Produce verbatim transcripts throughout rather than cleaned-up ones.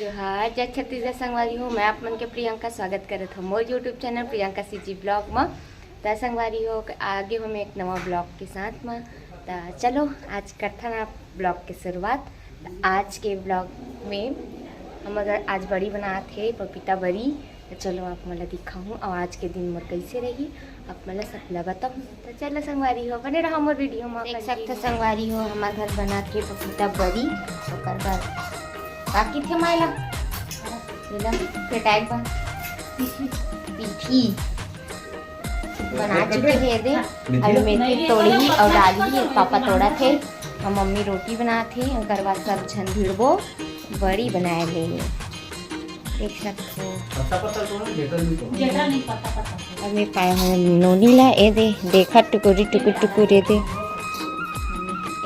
जोहार, जय छत्तीसगढ़ संगवारी हो। मैं आप मन के प्रियंका, स्वागत करत हूँ मोर YouTube channel Priyanka CG blog में। त संगवारी हो, आगे हूँ मैं एक नवा ब्लॉग के साथ में। त चलो, आज करथन आप ब्लॉग के शुरुआत। त आज के ब्लॉग में हम अगर आज बड़ी बनात हे, पपीता बड़ी। त चलो, आप मन ला दिखाहूँ अउ आज के दिन मोर कइसे रही, आप मन ला सब ला बताहूँ। त चलो संगवारी हो, बने रहो मोर वीडियो में। देख सकथो संगवारी हो, हमार घर बनात हे पपीता बड़ी। ओकर बाद का किथे मायला, एला फेटाए के बाद पीठी बना चुके हे दे। अभी मेथी तोड़ही अउ डालही, पापा तोड़त हे अउ मम्मी रोटी बनात हे। ओकर बाद सब झन भिड़बो, बड़ी बनाए ले। देख सकथो। पत्ता पत्ता तोड़ो, जेकर नहीं तोड़ो। जेकरा नहीं पत्ता पत्ता तोड़ो। अब मैं पाए हूँ नोनी ला, ए दे, देखा टुकुरी टुकुर टुकुर, ए दे। ए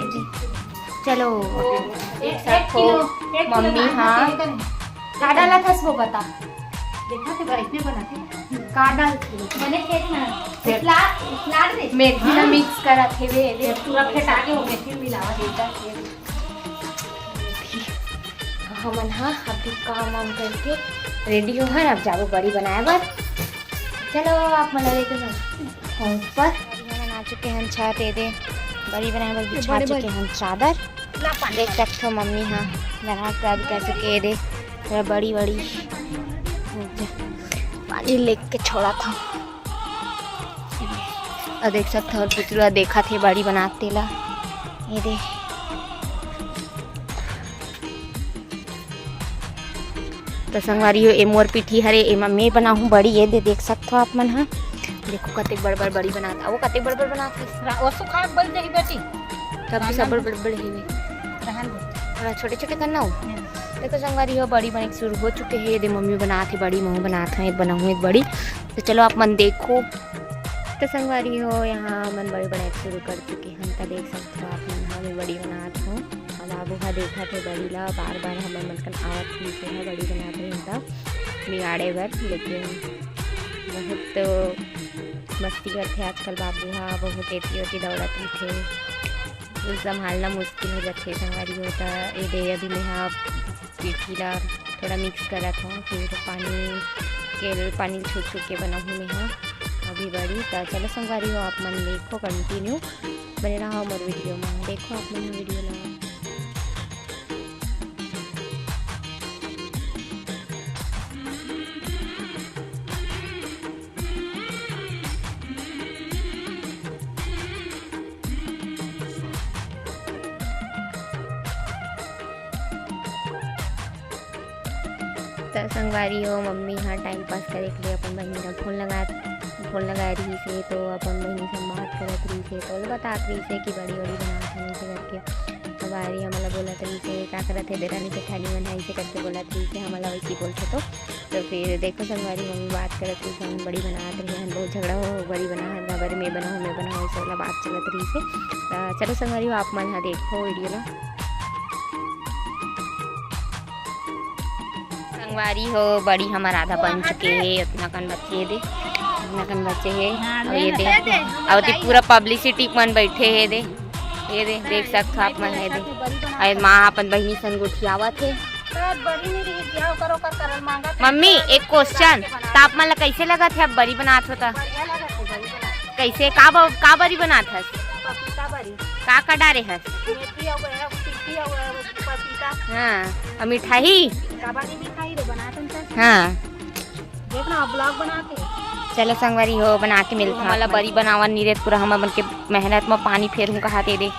दे। चलो, देख सकथो, मम्मी, हाँ। का डालत हस वो बता। देखा थे, इसमें बना थे। का डाल थे? बने खेत में। फिर सलाद, सलाद रे। मेथी ला हाँ। मिक्स करत हे वे, ए दे। पूरा फेटा के हो गए, फिर मिलावा देता। हमन हा अभी काम वाम करके रेडी हो हन, अब जाबो बड़ी बनाए बर। चलो, आप मन ला लेके चलथन ऊपर। हमन आ चुके हन छत, ए दे बड़ी बनाए बर बिछा चुके हन चादर। देख सकथो मम्मी हा बना के अभी कर चुके, ए दे पूरा बड़ी बड़ी पानी लेके छोड़ा था। अउ देख सकथो, अउ पुतलू देखत हे बड़ी बनात तेला। ए दे। त संगवारी हो, ए मोर पीठी हरे, एमा मैं बनाहूँ बड़ी। ए दे, देख सकथो आप मन ह। देखो, कतेक बड़ बड़ बड़ी बनात, अउ कतेक बड़ बड़ बनात हे। रा-, ओसो खाए बन जाही बेटी। तब भी सब बड़ बड़ बड़ ही में। रहन दे। छोटे छोटे करना हो। हम्म। देखो संगवारी हो, बड़ी बने के शुरू हो चुके हे। ए दे मम्मी बनात हे बड़ी, महूँ बनात हे, बनाहूँ एक बड़ी। त चलो आप मन देखो। त संगवारी हो, यहाँ मन बड़ी बनाए के शुरू कर चुके हन। त देख सकथो आप मन ह, मैं बड़ी बनात हूँ। अब बाबू ह देखत हे बड़ी ला, बार बार हमर मन कन आवत रहिस हे बड़ी बनात रहिन त बिगाड़े बर, लेकिन बहुत मस्ती करथे आजकल बाबू ह, बहुत एती ओती दौड़त रहिथे, कुछ संभालना मुश्किल हो जाथे संगवारी हो। त ए दे अभी मेहा पीठी ला थोड़ा मिक्स करत हूँ, फिर पानी के, पानी छूट छूट के बनाहूँ मेहा अभी बड़ी। त चलो संगवारी हो, आप मन देखो, कंटिन्यू बने रहो मोर वीडियो में, देखो आप मन वीडियो ला। त संगवारी हो, मम्मी ह टाइम पास करे के लिए अपन बहिनी ला फोन लगा, फोन लगाए रहिस हे, तो अपन बहिनी से बात करत रहिस हे, तो ओला बतात रहिस हे कि बड़ी बड़ी बनात हन ऐसे करके। संगवारी हमन ला बोलत रहिस हे, "का करत हे देरानी जेठानी मन ह?" ऐसे करके बोलत रहिस हे, हमन ला वैसे बोलथे तो। तो फिर देखो संगवारी, मम्मी बात करत रहिस हे, हमन बड़ी बनात रहे हन, बहुत झगड़ा हो, बड़ी बना हन, बड़ी मैं बनाहूँ, मैं बनाहूँ, ऐसे वाला बात चलत रहिस हे। त चलो संगवारी हो, आप मन ह देखो वीडियो ला। संगवारी हो, बड़ी हमर आधा बन चुके हे, उतना कन बचे हे दे, उतना कन बचे हे। हाँ, अउ ये दे, अउ ये पूरा पब्लिसिटी मन बैठे हे दे, ये दे, देख सकथो आप मन हे दे। अउ माँ अपन बहिनी संग गोठियावत हे। मम्मी, एक क्वेश्चन, त आप मन ला कैसे लगत हे अब बड़ी बनात हो त? कैसे, का ब-, का बड़ी बनात हस? का का डारे हस? हाँ, अउ मिठाई? हाँ। देखना, अब ब्लॉग बना के। चलो संगवारी हो, बना के मिलता। हमला बड़ी बनावन नी रे, पूरा हमर मन के मेहनत म पानी फेरहूँ कहा दे दे।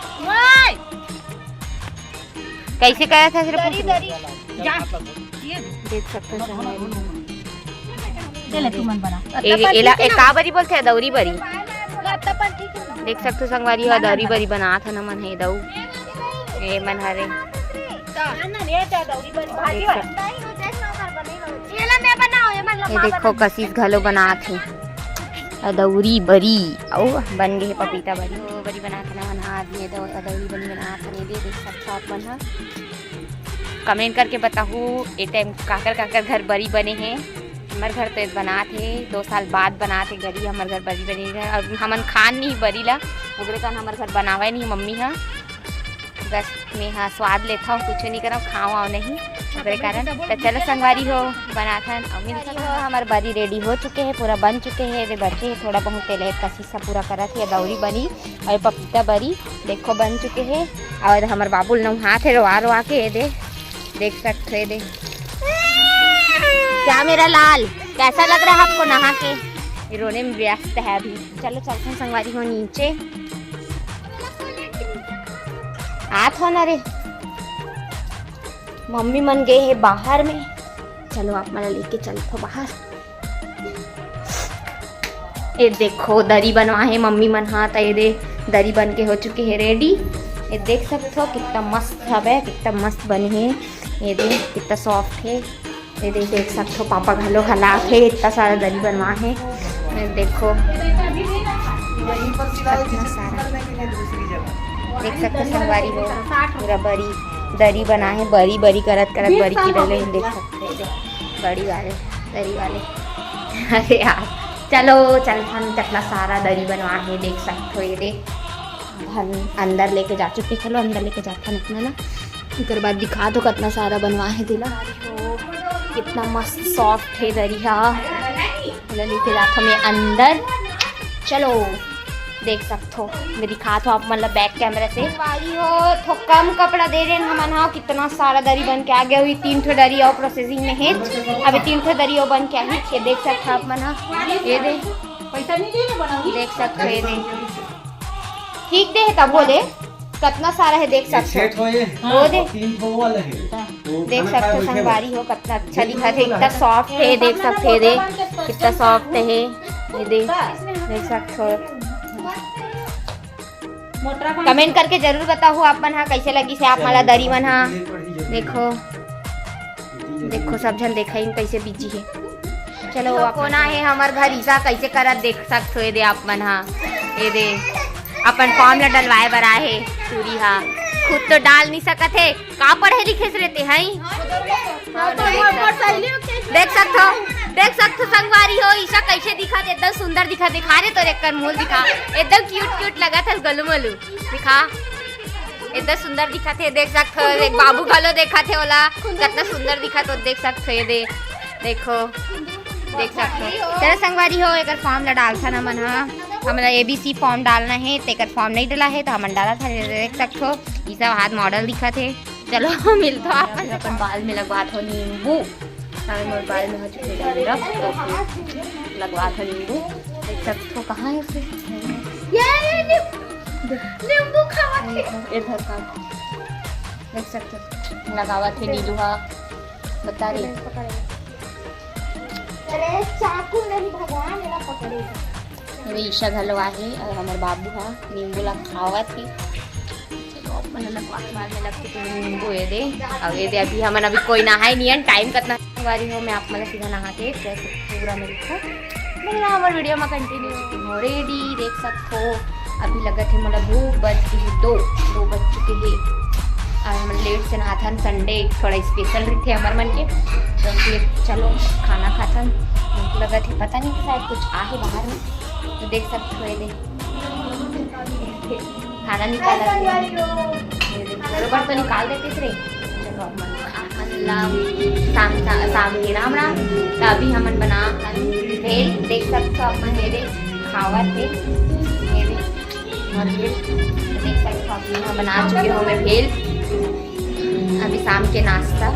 कैसे करत हस रे दरी, पुतली? दरी। जा। देख सकथो संगवारी। ले ले, तू मन बना। ए, एला, ए, का बरी बोलथे? अदौरी बरी। देख सकथो संगवारी हो, अदौरी बरी बनात हन हमन हे दऊ। ए मन हरे। ये देखो, कशिश घलो बनात हे अदौरी बरी, अउ बन गे हे पपीता बरी। ओ, बरी बनात हन हमन, आज ये दौ-, अदौरी बरी बनात हन। ये दे, देख सकथो आप मन ह। कमेंट करके बताहू, ए टाइम काकर काकर घर बरी बने हे। हमर घर तो बनात हे, दो साल बाद बनात हे गरी, हमर घर बरी बने हे। अउ हमन खान नहीं बरी ला, ओकरे कारण हमर घर बनावे नहीं मम्मी ह। बस मैं ह स्वाद लेथव, कुछ नहीं करव, खाव आव नहीं। ओकरे कारण। त चलो संगवारी हो, बनाथन अउ मिलथन। हो, हमर बरी ready हो चुके हे, पूरा बन चुके हे। एदे बचे हे थोड़ा बहुत, तेल कसी सा पूरा करत हे, दौरी बनी अउ पपीता बरी देखो बन चुके हे। अउ हमर बाबू ल नहात हे रोआ रोआ के, एदे देख सकते हो, एदे। क्या मेरा लाल, कैसा लग रहा है आपको नहा के? ये रोने में व्यस्त है अभी। चलो चलते हैं संगवारी हो नीचे। आत हो ना रे, मम्मी मन गए हे बाहर में। चलो आप मन लेके चलथो बाहर। ये देखो दरी बनवा हे मम्मी मन हा, त ये दे दरी बन के हो चुके हे ready। ये देख सकथो कितना मस्त हवे, कितना मस्त बने हे। ये दे कितना soft हे। ये दे देख सकथो पापा घलो हलात हे, इतना सारा दरी बनवा हे। ये देखो कितना सारा देख सकथो संगवारी हो, पूरा बरी दरी बना हे, बरी बरी करत करत बरी की डले देख सकथो। बड़ी वाले, दरी वाले। अरे यार, चलो चलथन, कतना सारा दरी बनवा हे, देख सकथो ये दे। हम अंदर लेके जा चुके, चलो अंदर लेके जाथन अपना ना। ओकर बाद दिखा दो कतना सारा बनवा हे तेला। कितना मस्त soft हे दरी हा। एला लेके जाथन मैं अंदर। चलो देख सकथो, मैं दिखात हो आप मन ला back camera से। भाई हो, थो कम कपड़ा दे रहे हैं हमन हा, कितना सारा दरी बन के आ गया हुई। तीन ठो दरी अउ processing में हे, अभी तीन ठो दरी अउ बन के आही। ये देख सकथो आप मन हा, ये दे पैसा नहीं दे रहे बनाऊंगी। देख सकथो ये दे, ठीक दे हे तब बोले कतना सारा हे, देख ये सकथो। छह ठो ये। वो दे। तीन ठो वो वाला है। वो देख खाना खाए सकथो बैठे संगवारी हो, कतना अच्छा दिखत हे, इतना soft हे, देख सकथो ये दे, कितना soft हे, ये दे, देख सकथो। Comment करके जरूर बताओ आप मन हा कैसे लगी से आप मन ला दरी मन हा। देखो, देखो सब झन देखा इन कैसे busy हे। चलो, वो कोना हे हमर घर, ईसा कैसे करत देख सकथो, ये दे आप मन हा, ये दे अपन form ला डलवाए बर आए हे टूरी हा, खुद तो डाल नहीं सकत हे, का पढ़े लिखे से रहते हैं। देख सकथो, देख सकथो संगवारी हो, ईसा कैसे दिखत, एकदम सुंदर दिखत, दिखा रे तोर एकर मुंह दिखा, एकदम cute cute लगत हे, गलू मलू दिखा, एकदम सुंदर दिखत हे। देख सकथो, एक बाबू घलो देखत हे ओला, कितना सुंदर दिखत हे, देख सकथो ये दे, देखो, देख सकथो। चलो संगवारी हो, एकर form ला डालथन हमन हा, हमला A B C form डालना हे, तेकर form नहीं डला हे तो हमन डालत हन, देख सकथो, ई सब हाथ model दिखत हे। चलो मिलथो आप मन से। अपन बाल में लगवात हो नींबू। अरे मोर बाल में हो चुके डंडक, तो फिर लगवात हो नींबू। देख सकथो कहाँ है फिर? ये, ये नींबू, नींबू खावत हे। इधर, इधर का। देख सकथो, लगावत हे नीलू हा। बता रही। अरे चाकू नहीं भगवान, एला पकड़े। मेरे ईशा घलो आहे अउ हमर बाबू हा नींबू ला खावत हे। चलो, अपन ला लगवा के बाद में लगते तो नींबू ये दे। अउ ये दे, अभी हमन अभी कोई नहाए नियन, time कतना बारी हो, मैं आप मन ला सीधा नहा के fresh पूरा में रखूँ। मिलना हमर video में continue। हो ready, देख सकथो। अभी लगत हे मोला दो बज के हे, दो, दो बज चुके हे। अउ हमन late से नहाथन, Sunday थोड़ा special रहिथे हमर मन के। तो फिर चलो खाना खाथन। हमको लगत हे पता नहीं शायद कुछ आहे बाहर में, तो देख सकथो ये दे। खाना निकालत हे। ये दे, बरोबर तो निकाल देते थे। चलो, अपन, अपन ला शाम, शाम के राम राम। तो अभी हमन बनाथन भेल, देख सकथो अपन ये दे, खावत हे। ये दे, और भेल, देख सकथो अभी हमन बना चुके हो मैं भेल। अभी शाम के नाश्ता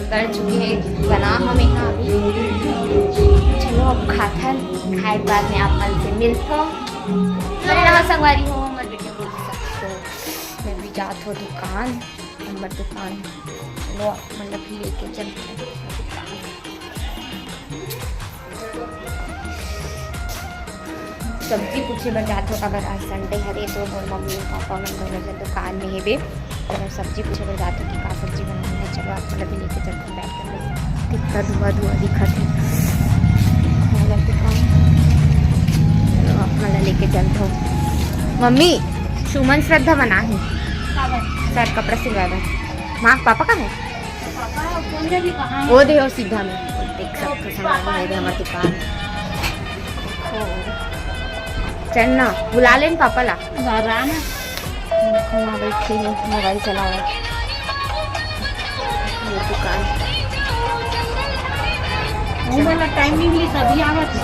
कर चुके हैं, बना हम यहाँ अभी। चलो अब खाथन, खाए के बाद में आप मन से मिलथो। मेरा नाम संगवारी हो, हमर video को देख सकथो। मैं भी जात हो दुकान, हमर दुकान। चलो आप मन ला भी लेके चलते हैं। सब्जी पूछे बर जात हो, अगर आज Sunday हरे तो मोर मम्मी अउ पापा मन दोनों जन दुकान में हेबे, तो मैं सब्जी पूछे बर जात हो कि का सब्जी बनाना है। चलो आप मन ला भी लेके चलते हैं back camera से। कितना धुआं धुआं दिखत हे। चलो आप मन ला लेके चलत हो। मम्मी, सुमन श्रद्धा बना है। सर कपड़ा सिलवा बर। माँ पापा का है? वो दे, वो सीधा में। देख सकथो सामान है, ये दे हमर दुकान। चल ना, बुला लेन पापा ला। देखो, वहाँ बैठे हैं, mobile चला रहे हैं। ये दुकान। वो वाला टाइम नहीं मिली, सभी आवत है।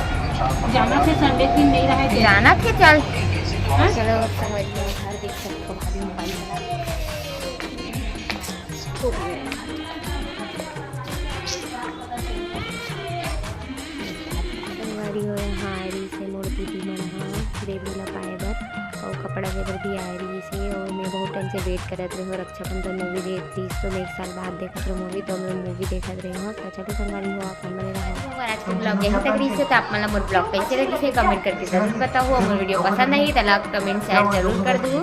जाना थे, संडे के दिन नहीं रहा है। जाना थे, चल। हाँ? चलो, अब संगवारी हो, घर देख सकते हो, भाभी मोबाइल चला रही है। संगवारी हो, यहाँ आए रही से मोर दीदी मन ह बेबी ला पाए बर, अउ कपड़ा ले बर भी आए रही से। और मैं बहुत टाइम से वेट करत रही हूँ, रक्षाबंधन मूवी देख रही, तो मैं एक साल बाद देखत रहूँ मूवी, तो मैं मूवी देखत रही हूँ। तो चलो संगवारी हो, आप मन बने रहो। अउ आज के ब्लॉग यहीं तक रही से, तो आप मन ला मोर ब्लॉग कैसे लगी से कमेंट करके जरूर बताओ। अउ मोर वीडियो पसंद आई तो लाइक, कमेंट, शेयर जरूर कर दू।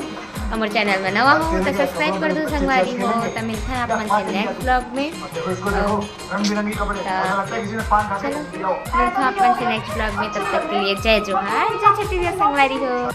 अउ मोर चैनल में नवा हो तो सब्सक्राइब कर दू संगवारी हो। तो मिलता है आप मन से नेक्स्ट ब्लॉग में। अउ त चलो, मिलता है आप मन से नेक्स्ट ब्लॉग में। तब तक के लिए जय जोहार, जय छत्तीसगढ़ संगवारी हो।